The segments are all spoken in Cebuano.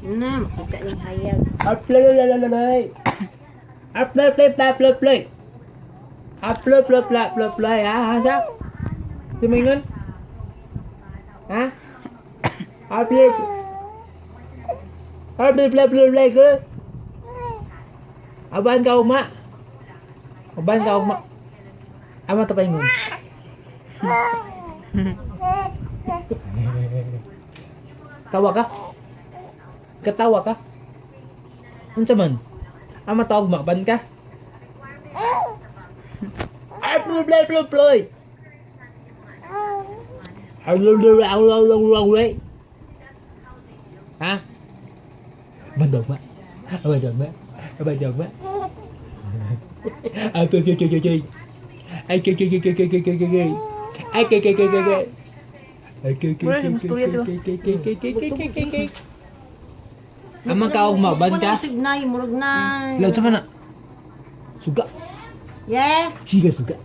Na, makita ning hayag. Aplalalalalay. Aplaplaplaplay. Aplaplaplaplay. Ha, ha, sa? Sumingon? Ha? Aplap. Aplaplaplaplay ko. Aban ka ugma. Aban ka ugma. Ama to paingon. Tawa ka? Katawa ka? Unsa man? Ama tawag maban ka? Ay, blah, blah, blah, blah. Ay, blah, blah, blah, blah, blah, blah, blah. Ha? Bandog ma? Bandog ma? Bandog ma? Ay, blah, blah, blah, blah. Ay, blah, blah, blah, blah, blah, blah, blah. Ay, blah, blah, blah, blah, blah. Ay, blah, blah, Wala, blah, istorya, blah, diba? blah, blah, blah, blah, blah, blah, blah. Ama ka og maban ka? Signay, murag na. Law sa man na. Suga. Yeah. Siga suga.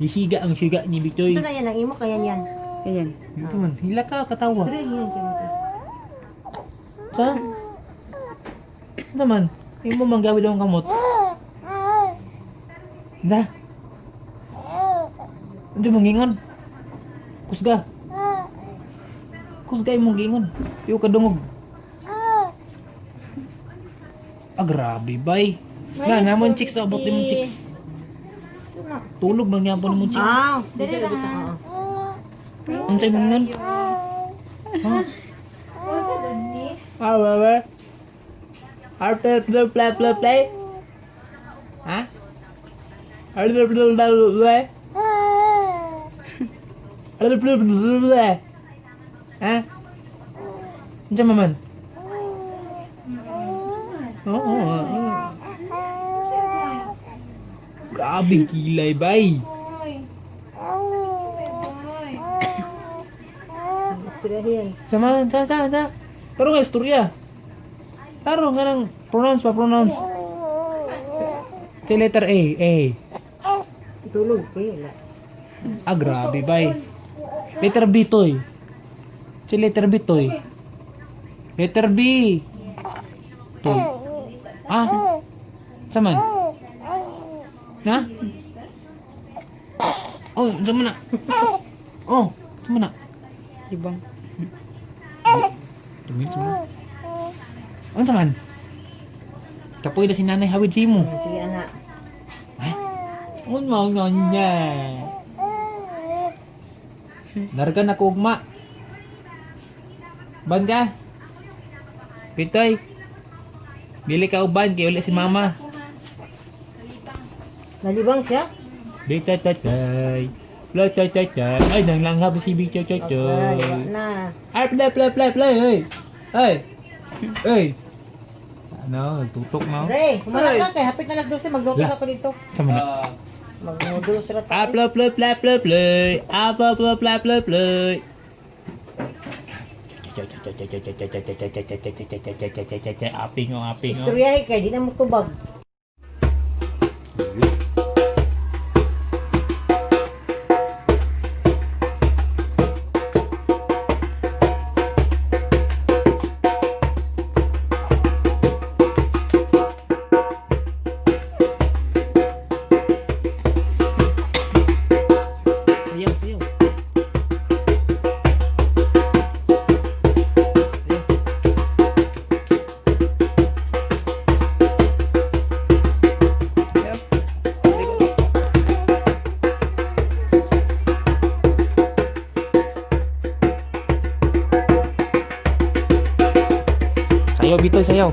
Isiga ang siga ni Bitoy. Ito na yan ang imo kaya niyan. Ayan. Ito man, hila ka katawa. Istorya yan kaya mo. Sa? Ito man, imo man gawin ang kamot. Da. Ano mong gingon? Kusga. Kusga imong gingon. Iyo kadungog. Ah, grabe, bay. Na, namon chicks, abot ni mong chicks. Tulog man gyapon ni mong chicks. Ah, dili ra. Unsay mong nun? Ha? Ah, wa wa. Ah, play play play play play. Ha? Ah, play play play play. Ah, play play play play. Ha? Unsa man man? Oo. Oo. Grabe kilay bay. Istorya yan. Sama, sa, sa, sa. Taro nga istorya. Taro nga nang pronounce pa pronounce. Sa letter A, A. Tulog kayo la. Ah, grabe, bay. Letter B, toy. Sa letter B, toy. Letter B. Toy. Ah? Saman? Na? Oh, sama na. Oh, sama na. Ibang. Tumingin sa mga. Ano man? Kapoy na si nanay hawid si mo. Sige anak. Ano nga niya? Narga na kugma. Ban ka? Pitoy. Dili ka uban kay uli si mama. Nalibang siya? Bitoy toy toy. Play toy toy toy. Ay nang langhap si Bitoy toy Ay, toy. wa na. Ay play play play play. Ay. Ay. Ay. Ano, nagtutok na. Re, kumana ka kay hapit na las 12 magluto La. sa ako dito. Sama na. Magnoodles ra Ah, ta. play play play play play. Ah, play play play play play. Aping oh, aping oh. Istorya kay di na mo tubag. Sayaw, sayaw. Sayaw, Bitoy, sayaw.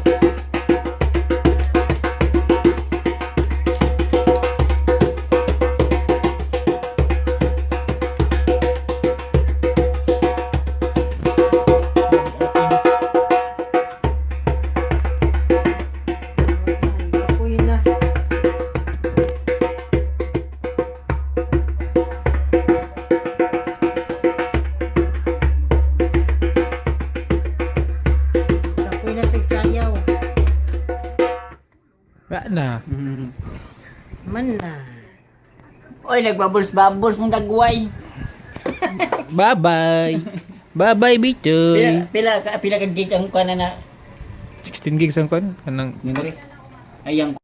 Kapoy na. Kapoy na sigsayaw. Wala na. Man na. Oy, nagbubbles-bubbles mong dagway. Bye-bye. Bye-bye, Bitoy. Pila pila ka gig ang kuan na na. 16 gigs ang kon kanang Memory. Ay, ang